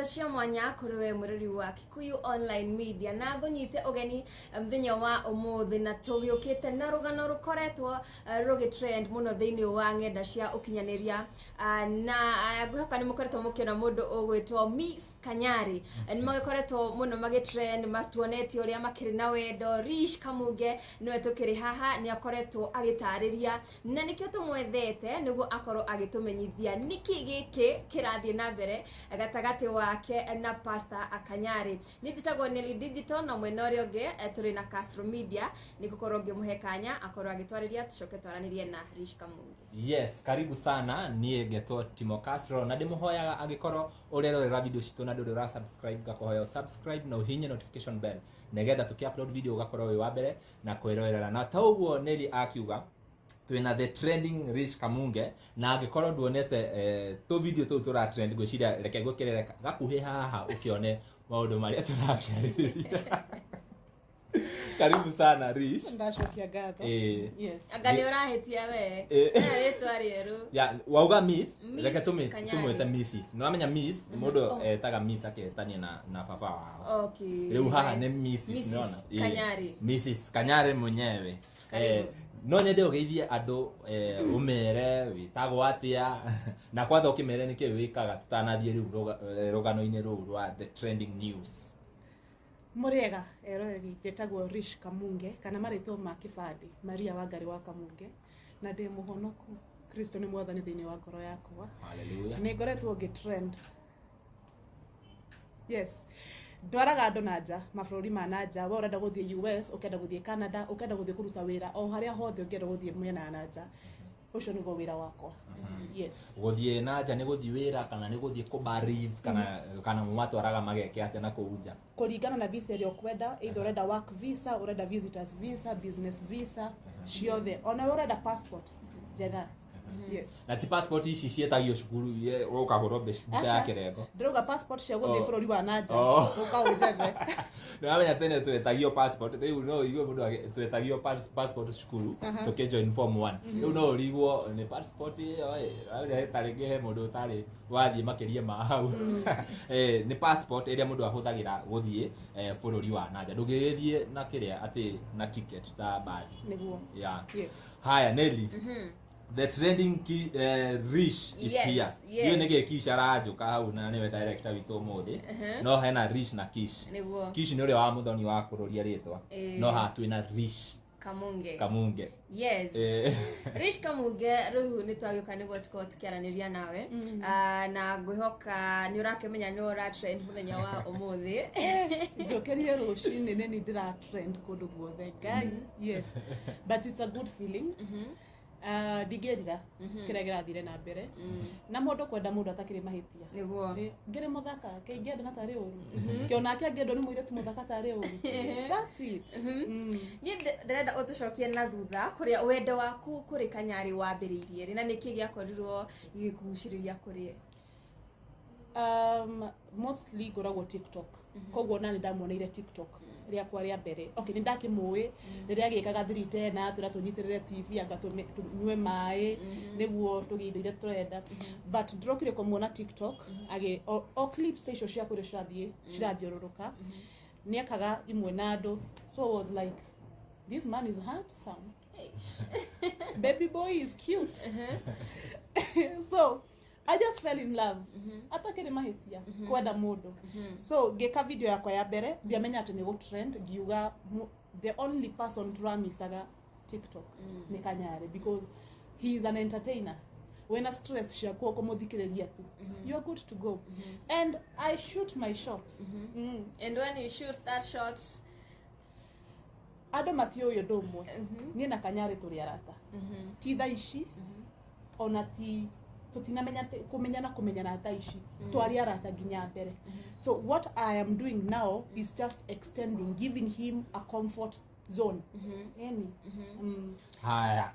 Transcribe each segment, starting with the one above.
Ngatho cia mwanya kũrĩ we mũrori wa Kikuyu Online Media na ngũnyite ũgeni mũthenya wa ũmũthĩ, na tũgĩũkĩte na rũgano rũkoretwo rũgĩ trend mũno thĩinĩ wa ng'enda cia ũkinyanĩria. Na ngwĩhoka nĩ mũkoretwo mũkĩona mũndũ ũgwĩtwo Miss Kanyari. Nĩ magĩkoretwo mũno magĩ trend, matuonetie ũrĩa makĩrĩ na wendo. Rish Kamunge nĩwe tũkĩrĩ haha, nĩ akoretwo agĩtarĩria na nĩkĩo tũmwethete nĩguo akorwo agĩtũmenyithia nĩkĩ gĩkĩ kĩrathiĩ na mbere gatagatĩ wake na Pastor Kanyari. Niĩ njĩtagwo Nelly Digital, na mwena ũrĩa ũngĩ tũrĩ na Castro Media. Nĩ ngũkorwo ngĩmũhe kanya akorwo agĩtwarĩria, tũcoke twaranĩrie na Rish Kamunge. Yes, karibu sana. Niĩ ngetwo Timo Castro, na ndĩmũhoyaga angĩkorwo ũrerorera video citũ na ndũrĩ ũra subscribe, ngakũhoya subscribe na ũhinye notification bell nĩgetha tũkĩ upload video ũgakorwo wĩ wa mbere na kwĩrorera. Na ta ũguo Nelly akiuga, twĩna the trending Rish Kamunge, na angĩkorwo nduonete tũ video tũu tũra trend, ngwĩciria reke ngwĩkĩrĩre gakuhĩ haha ũkĩone maũndũ marĩa tũrakĩarĩrĩria. Karibu sana, Rish. Ndacokia ngatho. Yes. Anga nĩ ũrahĩtia we? Ena rĩtwa rĩerũ. Ya, wauga Miss, Miss reke Kanyari. tumwĩte Mrs. Nĩwamenya Miss, mũndũ etaga Miss aketania na baba wao. Rĩu haha nĩ Mrs. Mrs. Nĩona? Kanyari. Mrs. Kanyari mwenyewe. Karibu. No nyende ũgeithie andũ, ũmere wĩtagwo atĩa, na kwanza ũkĩmere nĩkĩ wĩkaga tũtanathiĩ rĩu rũgano-inĩ rũu rwa the trending news. Mũrĩega eroreri, njĩtagwo Rish Kamunge kana marĩtwa ma kĩbandĩ Maria Wangari wa Kamunge, na ndĩ mũhonoku. Kristo nĩ mwathani thĩinĩ wa ngoro yakwa. Hallelujah. Nĩ ngoretwo ngĩ trend. Yes, ndwaraga andũ na nja, mabũrũri ma na nja. We ũrenda gũthiĩ US, ũkenda gũthiĩ Canada, ũkenda gũthiĩ kũruta wĩra o harĩa hothe ũngĩenda gũthiĩ mwena ya na nja, ũcio nĩguo wĩra wakwa. Yes. Gũthiĩ na nja nĩ gũthiĩ wĩra kana nĩ gũthiĩ kũbaris kana mũmatwaraga mageke atĩa na kũu nja? Kũringana na visa ĩrĩa ũkwenda, either ũrenda work visa, ũrenda visitors visa, business visa, ciothe. Ona we ũrenda passport njega. Yes. Na ti passport ici ciĩtagio cukuru ũkahũrwo mbica ya Aca. kĩrengo? Ndĩrauga passport cia gũthiĩ Oh. bũrũri wa na nja. Oh. Ũka ũnjethe. Nĩwamenya tene twetagio passport, rĩu no ũigue mũndũ twetagio passport cukuru tũkĩ join form 1. Rĩu no ũrigwo nĩ passport ĩyo ĩ, wamenya ta rĩngĩ he mũndũ ũtarĩ wathiĩ makĩria ma hau. Nĩ passport ĩrĩa mũndũ ahũthagĩra gũthiĩ bũrũri wa na nja, ndũngĩgĩthiĩ na kĩrĩa atĩ na ticket ta mbathi. Nĩguo. Yeah. Yes. Haya, Nelly, the trending Rish is Yes, here. yes. Iyo nĩgĩ Kish aranjũka hau, na nĩwe director witũ ũmũthĩ. No hena Rish na Kish. Kish nĩ ũrĩa wa mũthoni wa kũrũria rĩtwa. No haha twĩna Rish Kamunge. Kamunge. Yes. Rish Kamunge, rĩu nĩ twagĩũka nĩguo tũkorwo tũkĩaranĩria nawe. Na ngwĩhoka nĩ ũrakĩmenya nĩ ũra trend mũthenya wa ũmũthĩ. Njokerie rũcinĩ nĩ ni ndĩra trend kũndũ guothe, Ngai. Yes, but it's a good feeling. Ndingĩrira kĩrĩa kĩrathire na mbere na mũndũ kwenda mũndũ atakĩrĩ mahĩtia. Ngĩrĩ mũthaka kĩingĩenda na tarĩ ũru, kĩonake angĩendwo nĩ mũirĩtu mũthaka tarĩ ũru. That's it. Niĩ ndĩrenda ũtũcokie na thutha kũrĩa wendo waku kũrĩ Kanyari wambĩrĩirie rĩ, na nĩkĩ gĩakorirwo gĩgĩkũgucĩrĩria kũrĩ ye? Mostly ngoragwo TikTok, koguo na nĩ ndamuoneire TikTok rĩakwa rĩa mbere. Okay, nĩ ndakĩmũĩ rĩrĩa agĩkaga 310, twĩra tũnyitĩrĩre TV anga tũnyue maĩ nĩguo tũgĩe indo iria tũrenda, but ndĩrokire kũmuona TikTok agĩ o clips icio cia kũrĩa cirathiĩ cirathiũrũrũka, nĩ ekaga imwe na andũ, so I was like, "This man is handsome." Hey. Baby boy is cute, so I just fell in love atakĩrĩ mahĩtia kwenda mũndũ. So ngĩka video yakwa ya mbere, ndiamenya atĩ nĩ gũtrend. Ngiuga the only person tũramicaga TikTok nĩ Kanyarĩ, because he is an entertainer. Wena stress ciaku, ũkũmũthikĩrĩria tu, you are good to go. And I shoot my shot. And when you shoot that shot, Andũ matiũĩ ũndũ ũmwe, niĩ na Kanyarĩ tũrĩ arata, ti thaa ici, ona ti tũtinamenya kũmenyana kũmenyana thaa ici, twarĩ arata nginya mbere. So what I am doing now is just extending, giving him a comfort zone yani. Haya,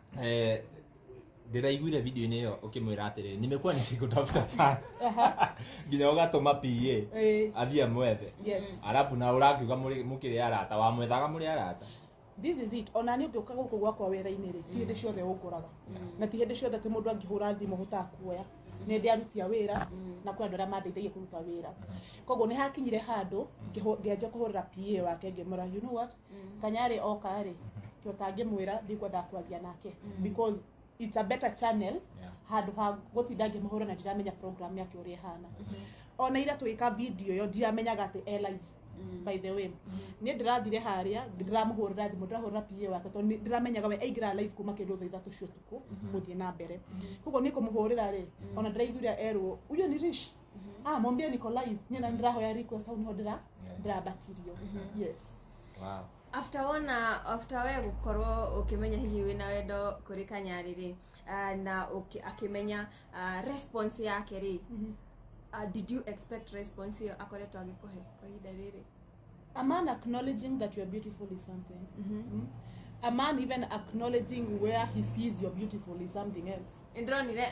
ndĩraiguire video-inĩ ĩyo ũkĩmwĩra atĩrĩrĩ, "Nimekuwa nikikutafuta sana," nginya ũgatũma PA athiĩ amwethe. Yes. Arabu na ũrakiuga mũkĩrĩ arata, wamwethaga mũrĩ arata? This is it. Ona nĩ ũngĩũka gũkũ gwakwa wĩra-inĩ rĩ, ti hĩndĩ ciothe ũngoraga, na ti hĩndĩ ciothe atĩ mũndũ angĩhũra thimũ hotaga kuoya. Nĩ ndĩarutia wĩra na kwĩ andũ arĩa mandeithagia kũruta wĩra. Koguo nĩ hakinyire handũ ngĩanjia kũhũrĩra PA wake ngĩmwĩra, you know what, Kanyarĩ oka rĩ, kĩo tangĩmwĩra ndikwendaga kwaria nake because it's a better channel handũ ha gũtinda ngĩmũhũra na ndiramenya program yake ũrĩa ĩhana. Ona ira tũgĩka video ĩyo ndiramenyaga atĩ e live. By the way, niĩ ndĩrathire harĩa ndĩramũhũrĩra thimũ, ndĩrahũrĩra PA wake tondũ nĩ ndĩramenyaga we aingĩra live kuma kĩndũ thaa 3 cia ũtukũ gũthiĩ na mbere. Koguo niĩ kũmũhũrĩra rĩ, ona ndĩraiguire erwo huyo ni Rish, ah, mwambie niko live. Niĩ na ndĩrahoya request hau niho ndĩrambatirio. Yes. Wow. After wona, after we gukorwo ukimenya hihi wina wendo kuri Kanyari ri, na akimenya response yake ri, did you expect response iyo akoretwo agikuhe kwa ihinda riri? A man acknowledging that you are beautiful is something. A man even acknowledging where he sees you're beautiful is something else. Ndronire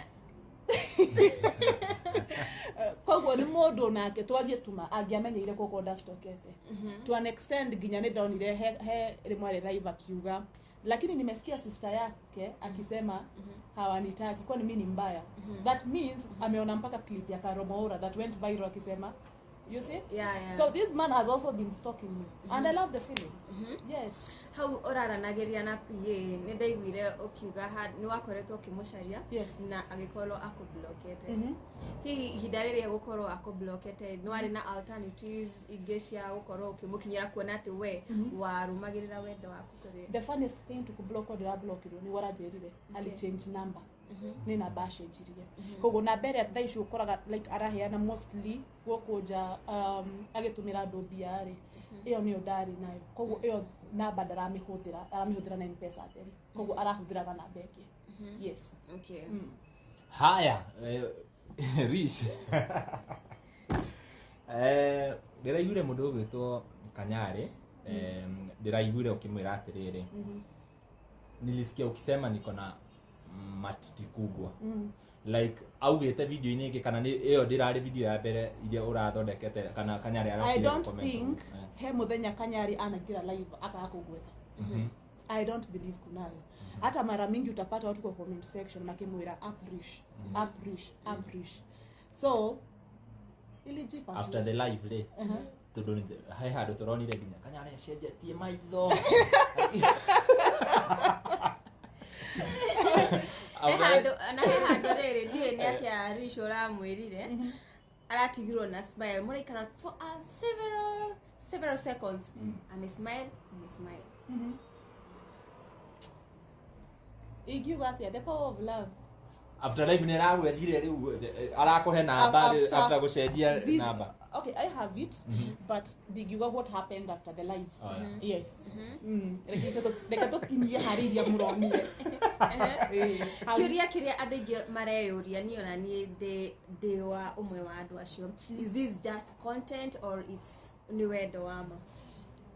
Koguo nĩ mũndũ nake twarie tuma angĩamenyeire kũkũ ndacitokete. To an extent nginya nĩ ndonire he rĩmwe arĩ live akiuga, lakini nimesikia sister yake akisema hawanitaki kwani mimi ni mbaya. That means ameona mpaka clip ya Karomaura that went viral akisema, you see? Yeah. So this man has also been stalking me. And I love the feeling. Yes. Hau ũraranagĩria na PA nĩ ndaiguire ũkiuga nĩ wakoretwo ũkĩmũcaria Yes. na agĩkorwo akũblokete. Hihi ihinda rĩrĩa gũkorwo akũblokete nĩ warĩ na alternatives ingĩ cia gũkorwo ũkĩmũkinyĩra kuona atĩ we warũmagĩrĩra wendo waku kũrĩ? The funniest thing to kublock ndĩrablokirwo nĩ waranjĩrire ali change number. Nĩ namba acenjirie. Koguo namba ĩrĩa thaa ici ũkoraga like araheana mostly gũkũ nja, agĩtũmĩra andũ mbia rĩ, ĩyo nĩyo ndarĩ nayo. Koguo ĩyo namba ndaramĩhũthĩra, aramĩhũthĩra na M-Pesa theri. Koguo arahũthĩraga namba ĩngĩ. Yes. Okay. Haya, Rish. Ndĩraiguire mũndũ ũgwĩtwo Kanyarĩ, ndĩraiguire ũkĩmwĩra atĩrĩrĩ, nilisikia ukisema niko na matiti kubwa. Like augite video-inĩ ĩngĩ kana nĩ ĩyo ndĩrarĩ video ya mbere iria ũrathondekete kana Kanyarĩ I arokire don't comment. think he mũthenya Kanyarĩ anaingĩra live akaga kũngwetha. I don't believe kunayo. Hata mara mingi utapata watu kwa comment section makimwira up Rish, up Rish, up Rish. So ilijipa tu. After the live rĩ, tondũ he handũ tũronire nginya Kanyarĩ acenjetie maitho. He handũ na he handũ rĩrĩ ndiũĩ nĩ atĩa Rish ũramwĩrire aratigirwo na smile mũraikara for a several seconds, amesmile amesmile. Ingiuga atĩa, the power of love. After live nĩ aragwethire rĩu arakũhe namba after gũcenjia namba. Okay, I have it, but ndingiuga what happened after the live. Oh, yeah. Yes. Reke tũkinyie harĩ iria mũronire. Hau. Kĩũria kĩrĩa andũ aingĩ mareyũria niĩ ona niĩ ndĩ wa ũmwe wa andũ acio, is this just content or it's nĩ wendo wa ma?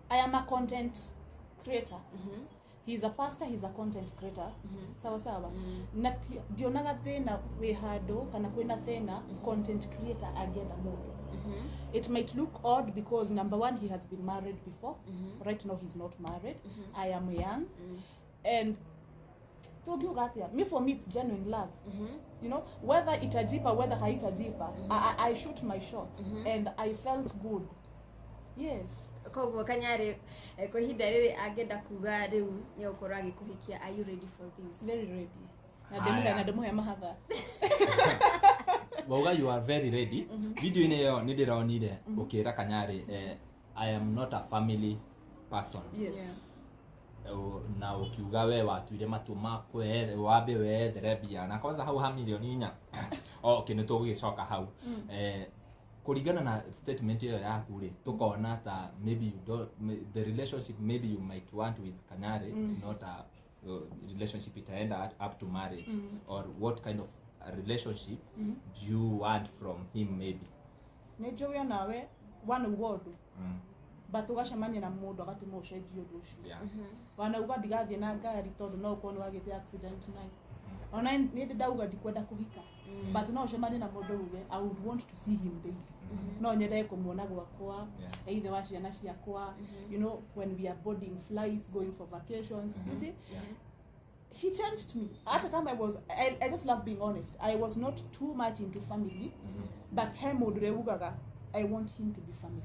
I am a content creator. He's a pastor, he's a content creator. Sawa sawa. Na ndionaga thĩna wĩ handũ kana kwĩna thĩna content creator angĩenda mũndũ. It might look odd because number one, he has been married before. Right now he's not married. I am young. And tũngiuga atĩa, me for me it's genuine love. You know, whether itajipa, whether haitajipa, I shoot my shot and I felt good. Yes. Koguo Kanyarĩ, kwa ihinda rĩrĩ angĩenda kuga rĩu nĩ egũkorwo agĩkũhikia, are you ready for this? Very ready. Na Haya. ndĩmũhe na ndĩmũhe mahatha. Wauga you are very ready. Video-inĩ ĩyo nĩ ndĩronire ũkĩra Kanyarĩ, I am not a family person. Yes. Na ukiuga we watuire matua makwe wambe wethere mbia na kwanza hau ha milioni 4. Okay, nĩ tũgũgĩcoka hau. Kũringana na statement ĩyo yaku rĩ, tũkona ta maybe you don't, the relationship maybe you might want with Kanyarĩ is not a relationship itaenda up to marriage, or what kind of a relationship do you want from him maybe? Nĩ njũĩ onawe wanauga ũndũ, but ũgacemania na mũndũ agatũma ũcenjie ũndũ ũcio. Wanauga ndigathiĩ na ngari tondũ no ũkorwo nĩ wagĩte accident nayo. Ona niĩ ndĩ ndauga ndikwenda kũhika, but no ũcemanie na mũndũ uge I would want to see him daily. No nyende kũmuona gwakwa, either wa ciana ciakwa, you know, when we are boarding flights, going for vacations, you see? He changed me. Hata kama I just love being honest. I was not too much into family, but he mũndũ ũrĩa ugaga I want him to be family.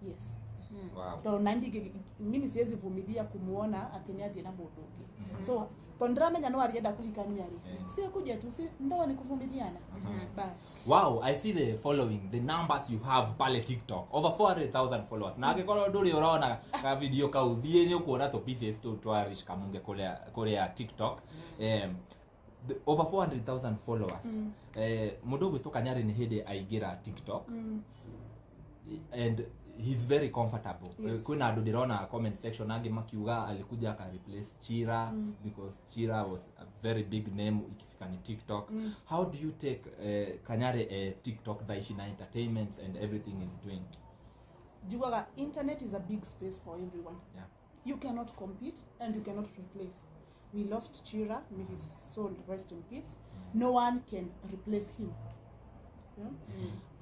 Yes. Wow. Tondũ nandi mimi siwezi vumilia kumuona atĩ nĩ athiĩ na mũndũ ũngĩ. So tondũ ndĩramenya no arienda kũhikania rĩ, si akuje tu, si ndoa ni kuvumiliana. Bas. Wow, I see the following, the numbers you have pale TikTok. Over 400,000 followers. Na angĩkorwo ndũrĩ ũrona ka video kau thiĩ nĩ ũkuona tũ pieces tũu twa Rish Kamunge kũrĩa TikTok. Over 400,000 followers. Mũndũ ũgwĩtwo Kanyari nĩ hĩndĩ aingĩra TikTok. And he's very comfortable. Yes. Kwĩna andũ ndĩrona comment section angĩ makiuga alikuja aka replace Chira because Chira was a very big name ikifika ni TikTok. How do you take Kanyari TikTok thaa ici na entertainments and everything is doing? Njugaga internet is a big space for everyone. Yeah. You cannot compete and you cannot replace. We lost Chira, may his soul rest in peace. No one can replace him. Yeah?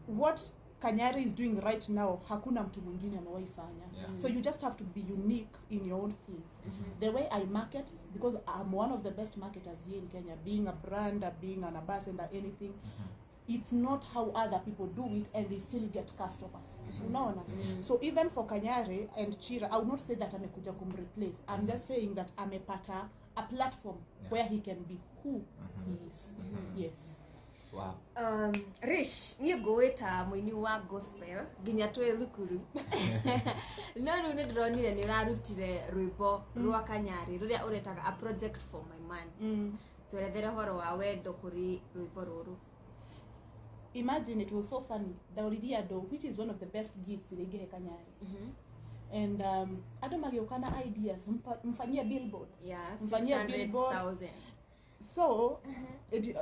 What Kanyari is doing right now, hakuna mtu mwingine amewahi fanya. Yeah. So you just have to be unique in your own things. The way I market, because I'm one of the best marketers here in Kenya, being a brand, being an ambassador, anything, it's not how other people do it and they still get customers. Unaona? So even for Kanyari and Chira, I would not say that amekuja kumreplace. I'm just saying that amepata a platform where he can be who he is. Yes. Wow. Rish, niĩ ngũwĩta mũini wa gospel nginya twĩ thukuru. No rĩu nĩ ndĩronire nĩ ũrarutire rwĩmbo rwa Kanyari rũrĩa ũretaga a project for my man. Twerethere ũhoro wa wendo kũrĩ rwĩmbo rũrũ. Imagine, it was so funny. Ndaũririe andũ, which is one of the best gifts iria ingĩhe Kanyari. And andũ magĩũka na ideas, mfanyie billboard. Yeah, Mfanyie billboard. 600,000. So,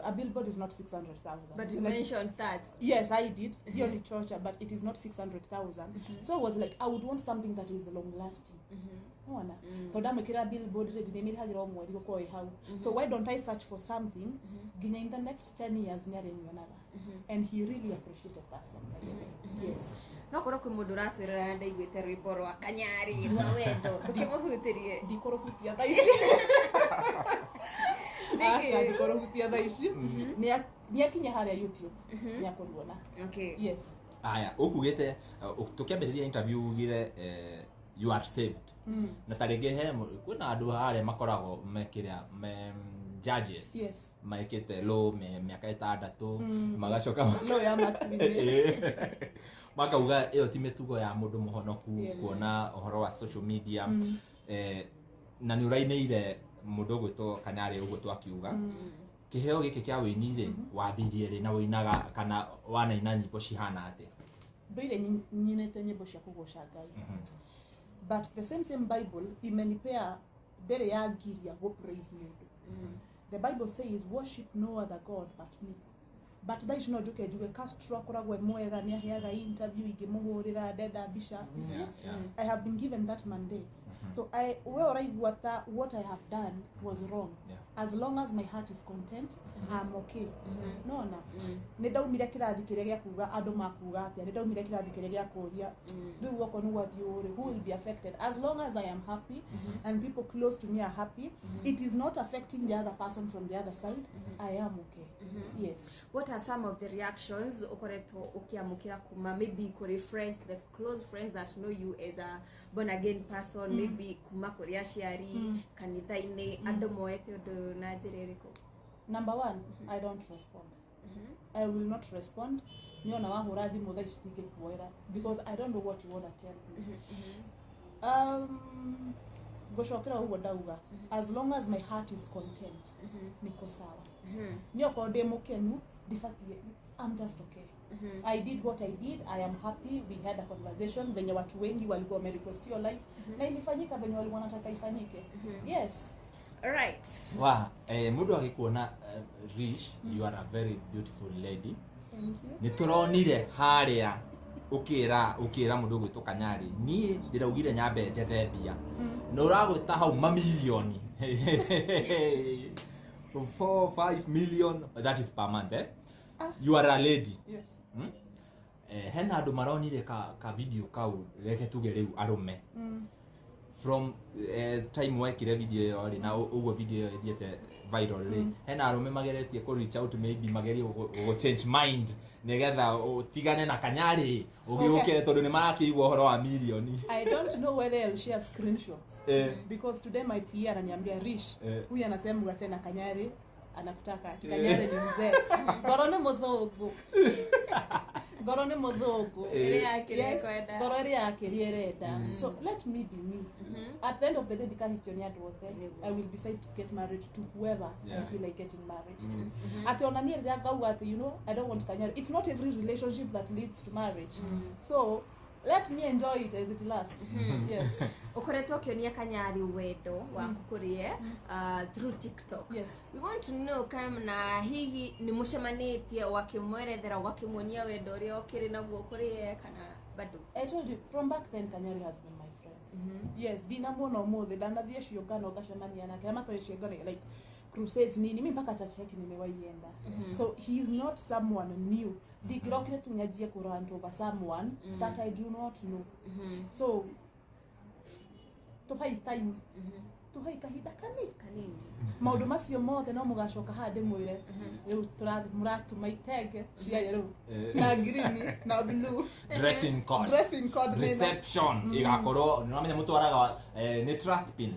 a billboard is not 600,000. But you mentioned that. Yes, I did. Hiyo ni torture, but it is not 600,000. So I was like, I would want something that is long lasting. Unaona? Tondũ ndamwĩkĩra billboard rĩ, ndĩmĩrĩhagĩra o mweri gũkorwo ĩ hau. So why don't I search for something nginya in the next 10 years nĩ arĩnyonaga. And he really appreciated that song, by the way. Yes. No korwo kwĩ mũndũ ũratwĩrora na ndaiguĩte rwĩmbo rwa Kanyari rwa wendo, ndũkĩmũhutĩrie. Ndikũrũhutia thaa ici. Aca, ndikũrũhutia thaa ici. Nĩ akinya harĩa YouTube, nĩ akũruona. Okay. Yes. Aya, ũkugĩte tũkĩambĩrĩria interview ugire you are saved. Na ta rĩngĩ he kwĩna andũ harĩa makoragwo mekĩrĩa me judges. Yes. Maikite law miaka 6 magacoka Law ya matuinĩ. Makauga ĩyo ti mĩtugo ya mũndũ mũhonoku Yes. kuona ũhoro wa social media. Na nĩ ũrainĩire mũndũ ũgwĩtwo Kanyari ũguo twakiuga. Kĩheo gĩkĩ kĩa wĩini rĩ, wambirie rĩ na wĩinaga kana wanaina nyĩmbo cihana atĩa? Ndũire nyinĩte nyĩmbo cia kũgoca Ngai. But the same Bible imenipea ndĩrĩ yangiria gũ praise mũndũ. The Bible says worship no other God but me. But thaa ici no njuke njuge Castro akoragwo e mwega, nĩ aheaga interview ingĩmũhũrĩra ndenda mbica. You see? Yeah, yeah. I have been given that mandate. So I we ũraigua ta what I have done was wrong. Yeah. As long as my heart is content, I'm okay. Nona. Nĩ ndaumire kĩrathi kĩrĩa gĩa kuga andũ makuga atĩa, nĩ ndaumire kĩrathi kĩrĩa gĩa kũria rĩu okorwo nĩ gwathiĩ ũũ rĩ, who will be affected? As long as I am happy and people close to me are happy, it is not affecting the other person from the other side, I am okay. Yes. What are some of the reactions ukoretwo ukiamukira kuma maybe kuri friends, the close friends that know you as a born again person, maybe kuma kuri aciari, kanitha-inĩ, andũ moete ũndũ na njĩra ĩrĩkũ? Number one, I don't respond. I will not respond. Niona wahũra thimũ thaa ici ndingĩkuoera because I don't know what you wanna tell me. Ngũcokera ũguo ndauga, as long as my heart is content, niko sawa. Niĩ okorwo ndĩ mũkenu, ndibatiĩ, I'm just okay. I did what I did, I am happy, we had a conversation venye watu wengi walikuwa wamerequest your life, na ilifanyika venye walikuwa wanataka ifanyike. Yes. Right. Wa, mũndũ agĩkuona Rish, you are a very beautiful lady. Thank you. Nĩ tũronire harĩa ũkĩra mũndũ ũgwĩtwo Kanyari, niĩ ndĩraugire nyambe njethe mbia. Na ũragwĩta hau mamirioni. 4-5 million, that is per month, eh? You are a lady. Yes. Hena andũ maronire ka video kau, reke tuge rĩu arũme. From time wekire video ĩyo rĩ, na ũguo video ĩyo ĩthiĩte viral rĩ, hena arũme mageretie kũ reach out, maybe magerie gũ change mind nĩgetha ũtigane na Kanyari ũgĩũke, tondũ nĩ marakĩigua ũhoro wa milioni. I don't know whether I'll share screenshots because today my PA ananiambia, "Rish, huyu anasema uachane na Kanyari, anakutaka ati Kanyari ni mzee." Ngoro nĩ mũthũngũ, ngoro nĩ mũthũngũ. Ĩrĩa yake Yes, ĩkwenda. ngoro ĩrĩa yake ĩrĩa ĩrenda. So let me be me. At the end of the day, ndikahikio nĩ andũ othe. I will decide to get married to whoever I feel like getting married to. Atĩ ona niĩ rĩrĩa ngauga atĩ I don't want Kanyari, it's not every relationship that leads to marriage, so let me enjoy it as it lasts. Yes. Ũkoretwo ũkĩonia Kanyari wendo waku kũrĩe through TikTok. Yes. We want to know kana hihi nĩ mũcemanĩtie, ũgakĩmwerethera, ũgakĩmuonia wendo ũrĩa ũkĩrĩ naguo kũrĩe, kana bado? I told you from back then Kanyari has been my friend. Yes, ndinamuona ũmũthĩ, ndanathiĩ ciũngano ngacemania nake, amatoĩ ciũngano like crusades nini, mi mpaka church yake nimewaienda. So he is not someone new. Ndingĩrokire tu nyanjie kũrant over someone that I do not know. So tuhai time, tuhai kahinda kanini. Kanini. Maũndũ macio mothe no mũgacoka haha ndĩmwĩre rĩu mũratuma itenge cia yellow na green na blue. Dressing code. Dressing code nĩ ĩno. Reception igakorwo nĩ wamenya mũtwaraga nĩ trust pin.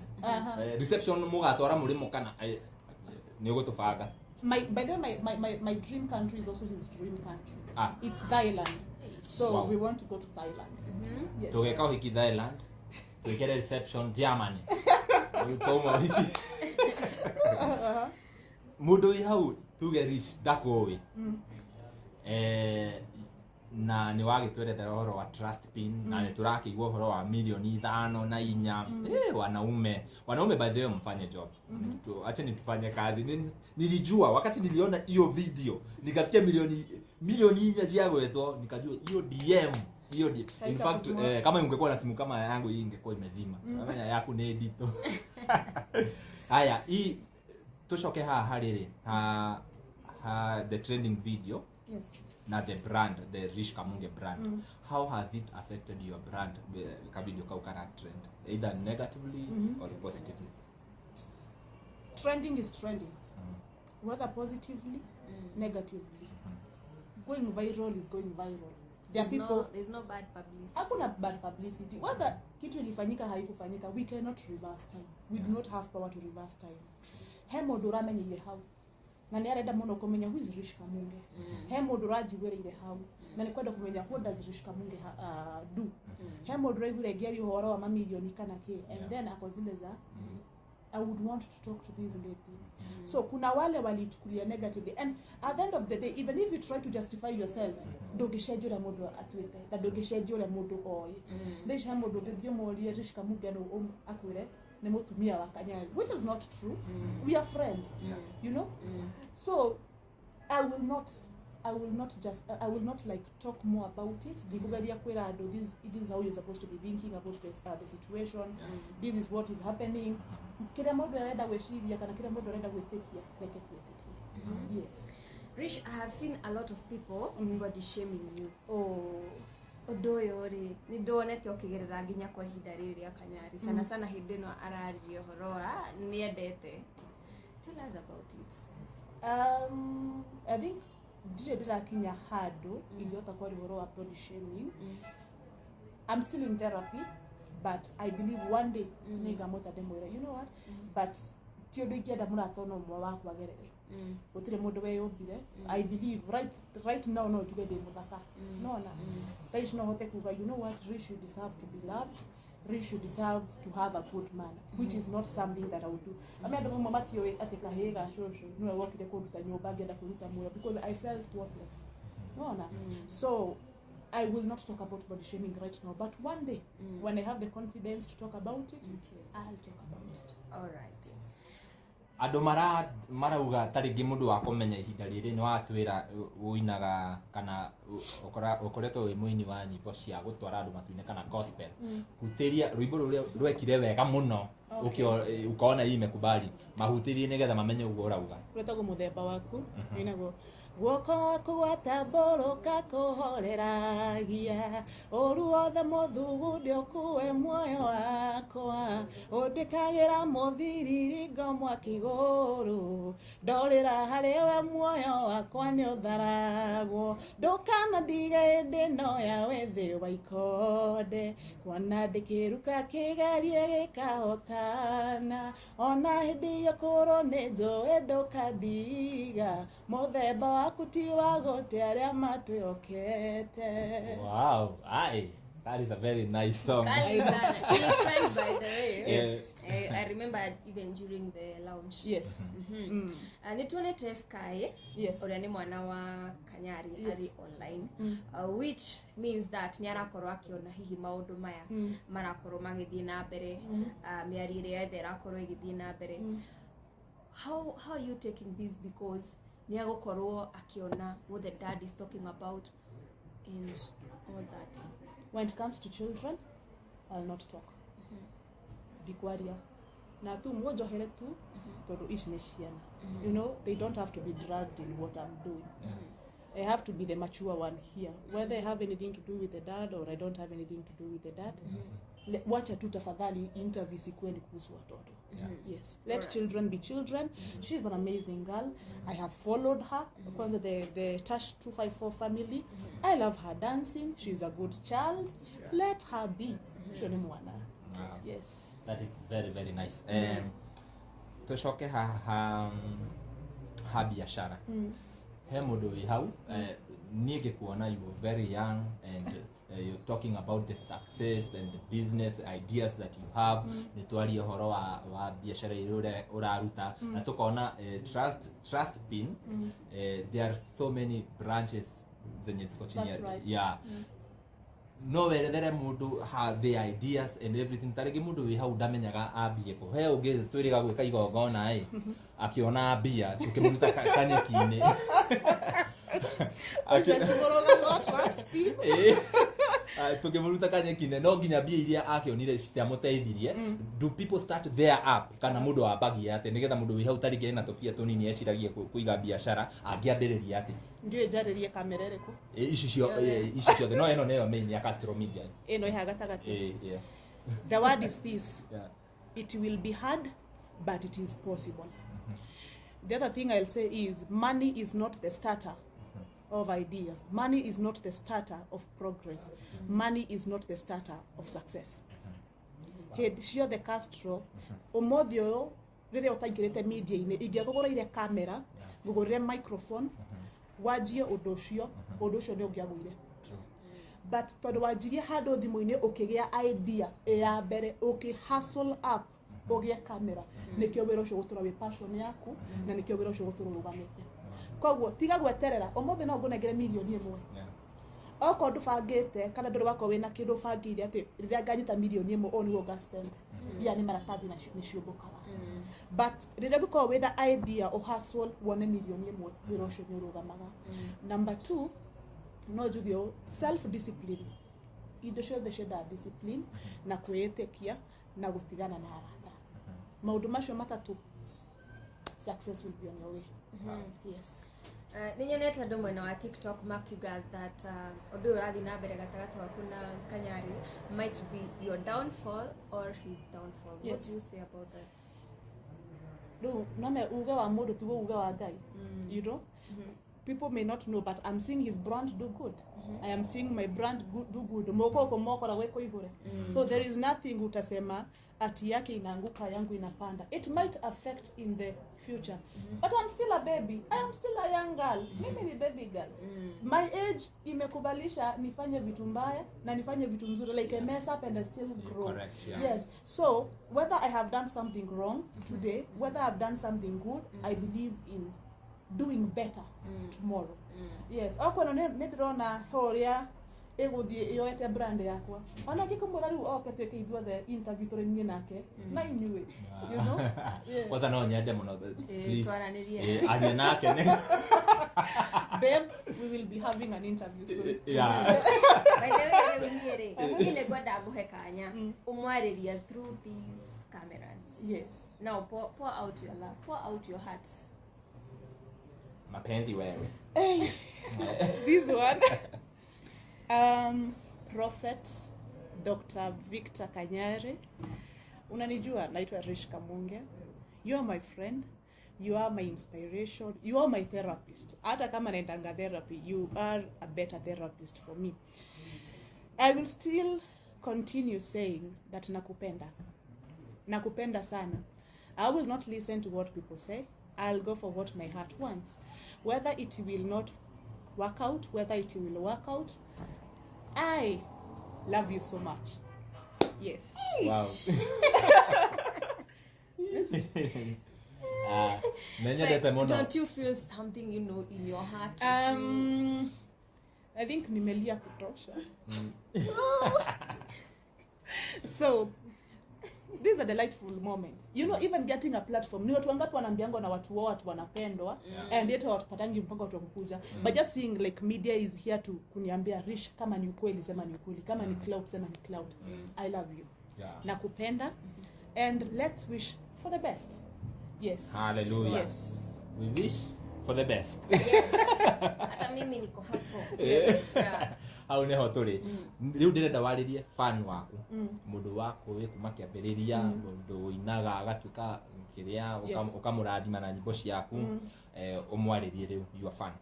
Reception mũgatwara mũrĩmo kana nĩ ũgũtũbanga. My by the way, my dream country is also his dream country. It's Thailand. So we want to go to Thailand. Yes. Tũgeka ũhiki Thailand, twĩkĩre reception Germany. Rĩu twauma ũhiki, mũndũ wĩ hau tuge Rich ndakũĩ, na nĩ wagĩtwerethera ũhoro wa trust pin, na nĩ tũrakĩigua ũhoro wa milioni 5 na 4. Wanaume, wanaume, by the way, mfanye job. Acheni tufanye kazi. Nilijua wakati niliona hiyo video nikasikia milioni 4 ciagwetwo, nikajua hiyo DM hiyo in Haita fact kujua. kama ungekuwa na simu kama yangu, hii ingekuwa imezima. Unamenya yaku nĩ nditũ. Haya, hii tucoke haha harĩ rĩ ha the trending video na the brand, the Rish Kamunge brand. How has it affected your brand, ka video kau kara trend, either negatively or positively? Trending is trending, whether positively, negatively. Going viral is going viral. There are There's people no, there's no bad publicity. Hakuna bad publicity. Whether kitu ilifanyika, haikufanyika, we cannot reverse time. We do not have power to reverse time. He mũndũ ũramenyeire hau na nĩ arenda mũno kũmenya who is Rish Kamunge. He mũndũ ũranjiguĩrĩire hau na nĩ kwenda kũmenya what does Rish Kamunge do. He mũndũ ũraiguire ngĩaria ũhoro wa mamirioni kana kĩ, and then ako zile za, "I would want to talk to this lady." So kuna wale walichukulia negatively, and at the end of the day, even if you try to justify yourself, ndũngĩcenjia ũrĩa mũndũ atuĩte na ndũngĩcenjia ũrĩa mũndũ oĩ. Thaa ici he mũndũ ũngĩthiĩ ũmũrie Rish Kamunge nũ, akwĩre nĩ mũtumia wa Kanyari, which is not true. We are friends. So I will not like talk more about it. Ndikugeria kwĩra andũ this is how you're supposed to be thinking about this, the situation, this is what is happening. Kĩrĩa mũndũ arenda gwĩciria kana kĩrĩa mũndũ arenda gwĩtĩkia, reke twĩtĩkie. Yes. Rish, I have seen a lot of people body shaming you. Oh. Ũndũ ũyũ rĩ, nĩ ndonete ũkĩgerera nginya kwa ihinda rĩrĩ rĩa Kanyari, sana sana hĩndĩ ĩno araririe ũhoro wa nĩendete. Tell us about it. I think ndirĩ ndĩrakinya handũ ingĩhota kwaria ũhoro wa body shaming. I'm still in therapy, but I believe one day nĩngamwĩta ndĩmwĩre, "You know what?" But ti ũndũ ingĩenda mũrata ona ũmwe wakwa agerere. Gũtirĩ mũndũ weyũmbire. I believe right now no njuge ndĩ mũthaka, nona thaa ici no hote kuga, "You know what, Rish, you deserve to be loved. Rish, you deserve to have a good man," which is not something that I would do. Ame andũ mamwe matiũĩ atĩ kahĩĩ ga cũcũ nĩwe wokire kũnduta nyũmba ngĩenda kwĩruta muoyo because I felt worthless, nona. So I will not talk about body shaming right now, but one day when I have the confidence to talk about it, I'll talk about it. All right. Yes. Andå marauga ta rĩngĩ mũndũ wa kũmenya ihinda rĩrĩ nĩ watwĩra ũinaga kana ũkoretwo wĩ mũini wa nyĩmbo cia gũtwara andũ matu-inĩ kana gospel. Hutĩria rwĩmbo rũrĩa rwekire wega mũno. Ukaona hii imekubali, mahutĩrie nĩgetha mamenye ũguo ũrauga. Rwetagwo Mũthemba Waku. Ĩnagwo Guoko gwaku gwatambũrũka kũhoreragia. Ũru wothe mũthugunde ũkue muoyo wakwa. Ũndĩkagĩra mũthiriringo mwaki igũrũ. Ndorĩra harĩ we muoyo wakwa nĩũtharagwo. Ndũkanandige hĩndĩ ĩno ya wĩthĩ wa ikonde. Kuona ndĩkĩruka kĩgerie gĩkahotana. Ona hĩndĩ ĩyo kũrũ nĩ njũĩ ndũkandiga. Mũthemba waku ti wa gũte arĩa matwĩhokete. Wow, aye. That is a very nice song. Kali sana. Ni friend, by the way. Yes. I remember even during the launch. Yes. Nĩ tuonete Sky Yes. ũrĩa nĩ mwana wa Kanyari Yes. arĩ online, which means that nĩ arakorwo akĩona hihi maũndũ maya marakorwo magĩthiĩ na mbere, mĩario ĩrĩa yothe ĩrakorwo ĩgĩthiĩ na mbere. How are you taking this, because nĩ agũkorwo akĩona what the dad is talking about and all that? When it comes to children, I'll not talk. Ndikwaria. Na tu muonjohere tu tondu ici nĩ ciana. You know, they don't have to be dragged in what I'm doing. I have to be the mature one here. Whether I have anything to do with the dad or I don't have anything to do with the dad, wacha tu tafadhali interview sikuwe ni kuhusu watoto. Yes, let Alright. children be children. She's an amazing girl. I have followed her. Kwanza the Tash 254 family. I love her dancing. She's a good child. Let her be. Ucio nĩ mwana. Wow. Yes. That is very very nice. Tucoke haha ha biashara. He mũndũ wĩ hau, niĩ ngĩkuona you were very young and you're talking about the success and the business ideas that you have. Nĩ twarie ũhoro wa biashara iria ũraruta na tũkona trust pin, there are so many branches zenye ziko chini That's right. yeah. No werethere mũndũ ha the ideas and everything. Ta rĩngĩ mũndũ wĩ hau ndamenyaga ambie kũ. He ũngĩ twĩrĩga gwĩka igongona ĩ, akĩona mbia tũkĩmũruta kanyeki-inĩ. Tũkĩmũruta kanyeki-inĩ no nginya mbia iria akĩonire citiamũteithirie. Do people start their app kana mũndũ ambagia atĩ nĩgetha mũndũ wĩ hau ta rĩngĩ ena tũbia tũnini eciragie kũiga biacara angĩambĩrĩria atĩ? Ndiũĩ njarĩrie kamera ĩrĩkũ. Ici ciothe no ĩno nĩyo main ya Castro Media. Ĩno ĩha gatagatĩ. Yeah. The word is this. Yeah. It will be hard, but it is possible. The other thing I'll say is money is not the starter of ideas. Money is not the starter of progress. Money is not the starter of success. Hĩndĩ ciothe Castro, ũmũthĩ ũyũ rĩrĩa ũtaingĩrĩte media-inĩ, ingĩakũgũrĩire kamera, ngũgũrĩre microphone, wanjie ũndũ ũcio, ũndũ ũcio nĩ ũngĩagũire. But tondũ wanjirie handũ thimũ-inĩ ũkĩgĩa idea ya mbere, ũkĩ hustle up ũgĩe kamera, nĩkĩo wĩra ũcio gũtũra wĩ passion yaku, na nĩkĩo wĩra ũcio gũtũra ũrũgamĩte. Koguo tiga gweterera ũmũthĩ no ngũnengere mirioni ĩmwe. Okorwo ndũbangĩte kana ndũrĩ wakorwo wĩna kĩndũ ũbangĩire atĩ rĩrĩa nganyita mirioni ĩmwe ũũ nĩguo nga spend, mbia nĩ maratathi na nĩ ciũmbũkaga. But rĩrĩa ũngĩkorwo wĩna idea ũhustle wone mirioni ĩmwe, wĩra ũcio nĩ ũrũgamaga. Number 2, no njuge ũũ, self discipline. Indo ciothe ciendaga discipline na kwĩĩtĩkia na gũtigana na arata. Maũndũ macio matatũ, success will be on your way. Yes. Nĩ nyonete andũ mwena wa TikTok makiuga that ũndũ ũyũ ũrathiĩ na mbere gatagatĩ waku na Kanyari might be your downfall or his downfall. What Yes. do you say about that? Rĩu none uge wa mũndũ tiguo uge wa Ngai. You know? People may not know, but I'm seeing his brand do good. I am seeing my brand do good. Moko moko na weko ihore. So there is nothing utasema ati yake inaanguka yangu inapanda. It might affect in the future. But I'm still a baby. I am still a young girl. Mimi ni baby girl. My age imekubalisha nifanye vitu mbaya na nifanye vitu mzuri. Like I mess up and I still grow. Correct, yeah. Yes. So whether I have done something wrong today, whether I've done something good, I believe in doing better tomorrow. Yes. Okorwo nĩ ndĩrona horia ĩgũthiĩ yoete brand yakwa. Ona ngĩkũmwĩra rĩu oke twĩke ithuothe interview tũrĩ niĩ nake na inyuĩ. You know? Yes. Kwanza no nyende mũno, please. Twaranĩrie. Aria nake nĩ- Babe, we will be having an interview soon. Yeah. By the way, rĩu niĩ rĩ, niĩ nĩ ngwenda ngũhe kanya ũmwarĩrie through these cameras. Yes. Now pour out your love, pour out your heart. Mapenzi wewe. Hey, this one. Prophet Dr. Victor Kanyari. Unanijua, naitwa Rish Kamunge. You are my friend. You are my inspiration. You are my therapist. Hata kama naendanga therapy, you are a better therapist for me. I will still continue saying that nakupenda. Nakupenda sana. I will not listen to what people say. I'll go for what my heart wants. Whether it will not work out, whether it will work out, I love you so much. Yes. Wow. Like, don't you feel something, you know, in your heart? I think nimelia kutosha. So this is a delightful moment. You know, even getting a platform. Ni watu wangapi wanaambiangwa na watu wao watu wanapendwa, and yet hawatupatangi mpaka watu wakukuja. But just seeing like media is here to kuniambia Rish, kama ni ukweli sema ni ukweli, kama ni cloud sema ni cloud. I love you. Yeah. Nakupenda, and let's wish for the best. Yes. Hallelujah. Yes. We wish for the best. Yes. Hata mimi niko hapo. Yes. Yeah. Hau niho turi. Riu ndirenda waririe fan waku. Mundu waku wi kuma kiambiriria, mundu uinaga agatuika kiria ukamurathima na nyimbo ciaku, umwaririe riu your fan.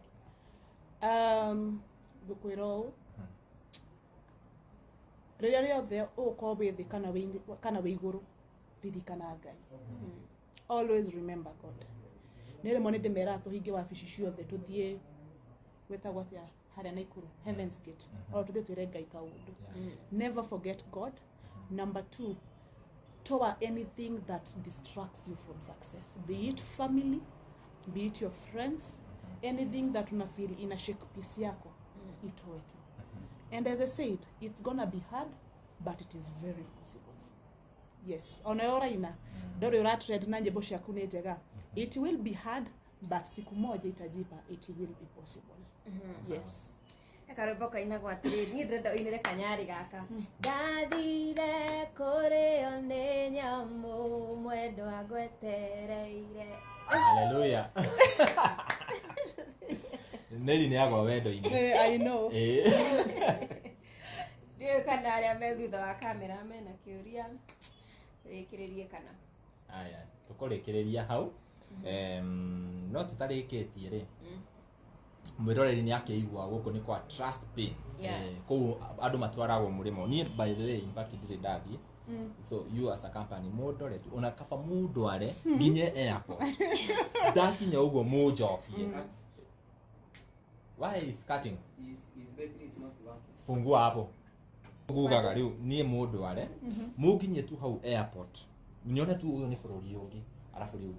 Ngukwira uu. Riria riothe ugukorwo wi thi kana wi iguru, ririkana Ngai. Always remember God. Nä rĩmwe nĩ ndĩmeraga tũhinge wabici ciothe tũthiĩ gwĩtagwo atĩa harĩa Naikuru, Heaven's Gate, o tũthiĩ twĩre Ngai kaũndũ. Never forget God. Number 2, toa anything that distracts you from success, be it family, be it your friends, anything that una feel ina shake peace yako, itoe tu. And as I said, it's gonna be hard, but it is very possible. Yes, ona ora ina ndore ura trend na nyimbo ciaku nĩ njega. It will be hard, but siku moja itajipa, it will be possible. Yes. Karwĩmbo kainagwo atĩrĩrĩ, niĩ ndĩrenda ũinĩre kanyarĩ gaka. Ndathire kũrĩo nĩ nyamũ, mwendwa ngwetereire. Hallelujah. Neli nĩ agwa wendo-inĩ. I know. Ndiũĩ kana arĩa me thutha wa kamera mena kĩũria, rĩkĩrĩrie kana. Aya, tũkũrĩkĩrĩria hau. No tutarĩkĩtie rĩ, mwĩroreri nĩ akĩigua gũkũ nĩ kwa Trust Pin. Kũu andũ matwaragwo mũrĩmo. Niĩ by the way, in fact ndirĩ ndathiĩ. So you as a company mũndore tu, ona kaba mũndware nginye airport. Ndakinya ũguo mũnjokie. Why is cutting? His battery is not working. Fungua hapo. Ngugaga rĩu niĩ mũndware, mũnginyie tu hau airport. Nyone tu ũyũ nĩ bũrũri ũngĩ. Alafu rĩu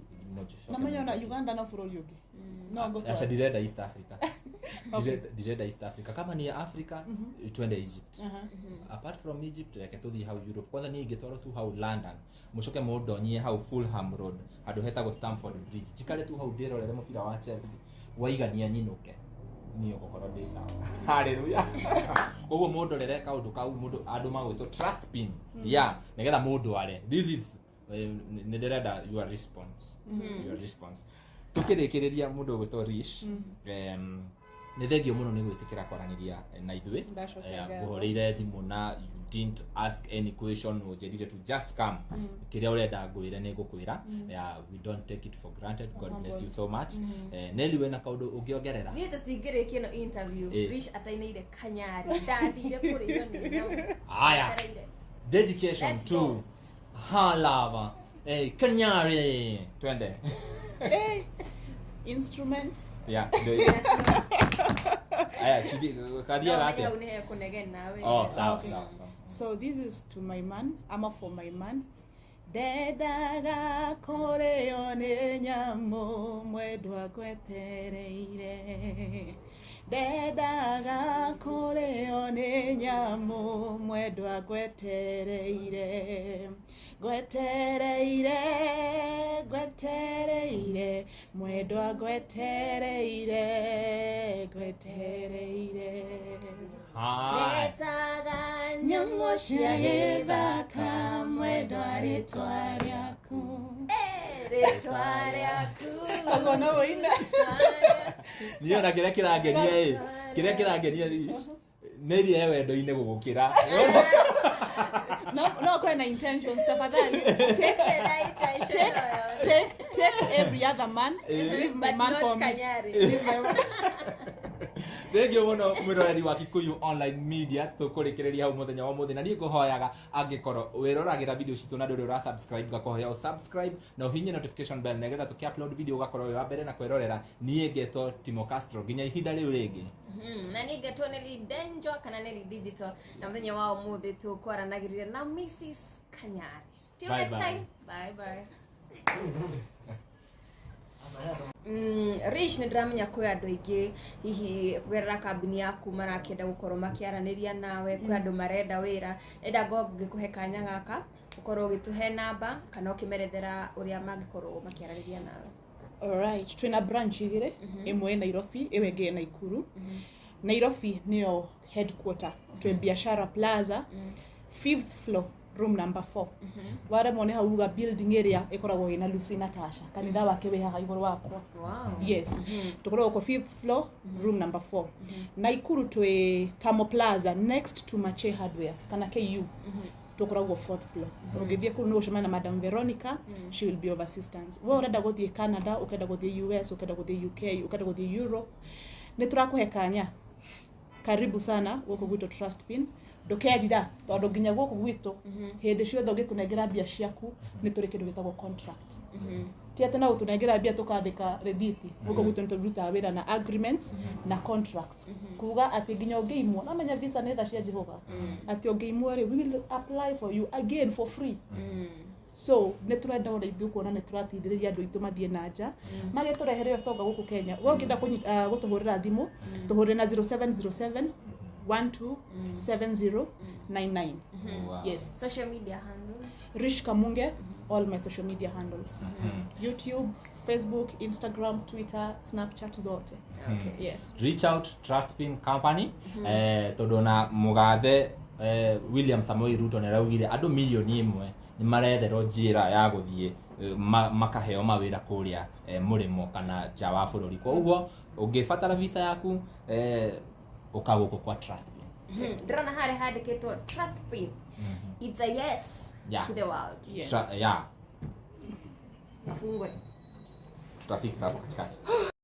Na manya na Uganda no bũrũri ũngĩ. No ngũtwara. Acha ndirenda East Africa. Ndirenda East Africa. Kama ni Africa, twende Egypt. Apart from Egypt, reke tũthiĩ hau Europe. Kwanza niĩ ingĩtwarwo tu hau London. Mũcoke mũndonyie hau Fulham Road, handũ hetagwo Stamford Bridge. Njikare tu hau ndĩrorere mũbira wa Chelsea. Waigania nyinũke. Niĩ ngũkorwo ndĩ sawa. Hallelujah. Koguo mũndorere kaũndũ kau, mũndũ andũ magwĩtwo Trust Pin. Yeah, nĩgetha mũndware. This is nĩ ndĩrenda your response. Your response. Tukĩrĩkĩrĩria mũndũ ũgwĩtwo Rish, nĩ thengio mũno nĩ gwĩtĩkĩra kwaranĩria na ithuĩ. Ngũhũrĩire thimũ na you didn't ask any question, ũnjĩrire to just come. Kĩrĩa ũrenda ngwĩre nĩ ngũkwĩra. We don't take it for granted. God bless you so much. Nelly, wĩna kaũndũ ũngĩongerera? Niĩ tũtingĩrĩkia ĩno interview. Rish atainĩire kanyarĩ, ndathire kũrĩo nĩ nyamũ. Aya. Dedication to her lover. Hey, Kanyari. Twende. Hey, instruments. Yeah. Aya, shidi kadia gate. Oh, sawa, sawa. So this is to my man, ama for my man. Ndendaga kũrĩo nĩ nyamũ, mwendwa ngwetereire. Ndendaga kũrĩo nĩ nyamũ, mwendwa ngwetereire. Ngwetereire, ngwetereire, mwendwa ngwetereire, ngwetereire. Ndetaga nyamũ cia gĩthaka, mwendwa rĩtwa rĩaku. Rĩtwa rĩaku. Koguo no ũine. Niĩ ona kĩrĩa kĩrangenia ĩ, kĩrĩa kĩrangenia Rish, nĩ iria e wendo-inĩ gũgũkĩra. No no kwena na intentions, tafadhali. Take Na intention o yothe. take every other man. Leave my But man not for me. Kanyari. Leave my man. Thengio muno mwiroreri wa Kikuyu Online Media, tũkũrĩkĩrĩria hau mũthenya wa mũthĩ, na niĩ ngũhoyaga angĩkorwo wĩroragĩra video citũ na ndũrĩ ũra subscribe, ngakũhoya ũ subscribe na ũhinye notification bell nĩgetha tũkĩ upload video ũgakorwo wĩ wa mbere na kwĩrorera. Niĩ ngetwo Timo Castro, nginya ihinda rĩu rĩngĩ. Na niĩ ngetwo Nelly Denjo kana Nelly Digital, na mũthenya wa ũmũthĩ tũkwaranagĩria na Mrs. Kanyari. Till Bye next bye. time. Bye bye. Rish, nĩ ndĩramenya kwĩ andũ aingĩ hihi kũgerera kambuni yaku marakĩenda gũkorwo makĩaranĩria nawe, kwĩ andũ marenda wĩra, enda ngo ngĩkũhe kanya gaka ũkorwo ũgĩtũhe namba kana ũkĩmerethera ũrĩa mangĩkorwo makĩaranĩria nawe. Alright, twina branch igĩrĩ, ĩmwe ĩ Nairobi, ĩyo ĩngĩ ĩ Naikuru. Nairobi nĩyo headquarter, twĩ Biashara Plaza, fifth floor, room number 4. Waremwo nĩ hau uga building ĩrĩa ĩkoragwo ĩna Lucy Natasha, kanitha wake wĩ haha igũrũ wakwa. Yes, tũkoragwo kwa fifth floor, room number 4. Naikuru twĩ Tamo Plaza, next to Mache Hardwares kana KU, tũkoragwo fourth floor. Ũngĩthiĩ kũu nĩ ũgũcemania na Madam Veronica, she will be of assistance. We ũrenda gũthiĩ Canada, ũkenda gũthiĩ US, ũkenda gũthiĩ UK, ũkenda gũthiĩ Europe, nĩ tũrakũhe kanya. Karibu sana gũkũ gwitũ Trust Pin. Ndũkerira tondũ nginya gũkũ gwitũ hĩndĩ ciothe ũngĩtũnengera mbia ciaku nĩ tũrĩ kĩndũ gĩtagwo contract. Ti atĩ no gũtũnengera mbia tũkandĩka rĩthiti. Gũkũ gwitũ nĩ tũrutaga wĩra na agreements na contracts, kuga atĩ nginya ũngĩimwo, no menya visa nĩ tha cia Jehova, atĩ ũngĩimwo rĩ, we will apply for you again for free. So nĩ tũrenda ona ithuĩ kuona nĩ tũrateithĩrĩria andũ aitũ mathiĩ na nja, magĩtũrehere ũtonga gũkũ Kenya. We ũngĩenda gũtũhũrĩra thimũ, tũhũrĩre na 0707 127099. Wow. Yes. Social media handles? Rish Kamunge, all my social media handles. YouTube, Facebook, Instagram, Twitter, Snapchat zote. Okay. Yes. Reach out Trust Pin Company, tondũ ona mũgathe William Samoei Ruto nĩ araugire andũ 1 million nĩ maretherwo njĩra ya gũthiĩ makaheo mawĩra kũrĩa mũrĩmo kana nja wa bũrũri. Koguo ũngĩbatara visa yaku, ũka gũkũ kwa Trust Pin. Ndĩrona harĩa handĩkĩtwo Trust Pin, it's a yes to the world. Yes. Yeah. Afungwe. Tutafix hapo katikati.